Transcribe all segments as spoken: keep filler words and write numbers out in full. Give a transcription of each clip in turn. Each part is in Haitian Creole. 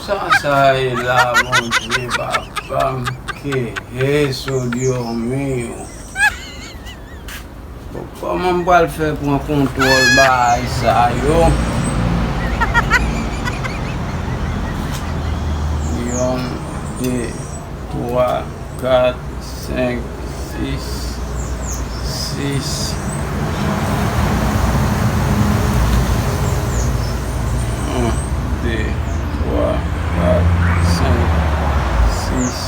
Sa sa ye la, Bondye papa m, que es eso, Dios mío? Bon, kòman m pral fè pran kontwòl bagay sa yo? Yon, de, twa, kat, senk, sis, sis. Yon, de, twa, kat, senk, sis.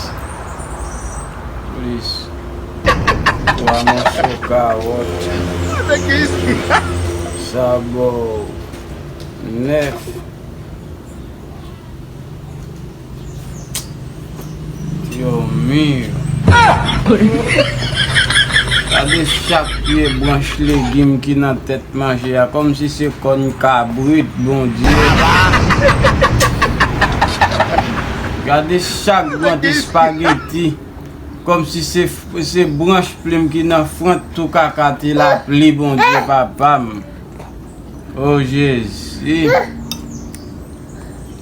Plis twa mòso kawòt. Sa ba w nèf. Yo mi. Gade chak pye branch legim ki nan tèt manje a, kòmsi se kòn kabrit, Bondye. Gade chak branch espageti, kòmsi se, se branch plim ki nan front tou kaka ti lapli, Bondye papa m. O Jezi.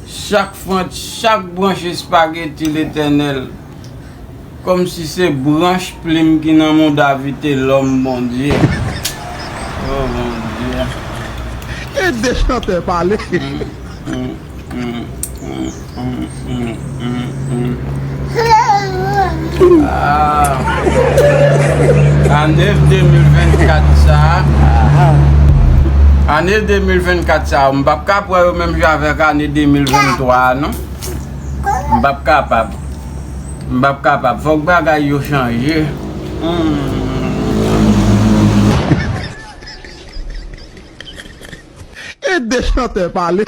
Chak front, chak branch espageti, Letènèl, kòmsi se branch plim ki nan mouda Vitelòm, Bondye. O Bondye. E de chantè pale. Ah. Ane de mil vennkat sa a. Ane de mil vennkat sa a, m p ap ka pran yo menm jan avèk ane de mil venntwa a, non. M p ap kapab. M p ap kapab. Fòk bagay yo chanje. Hmm. E de chantè pale.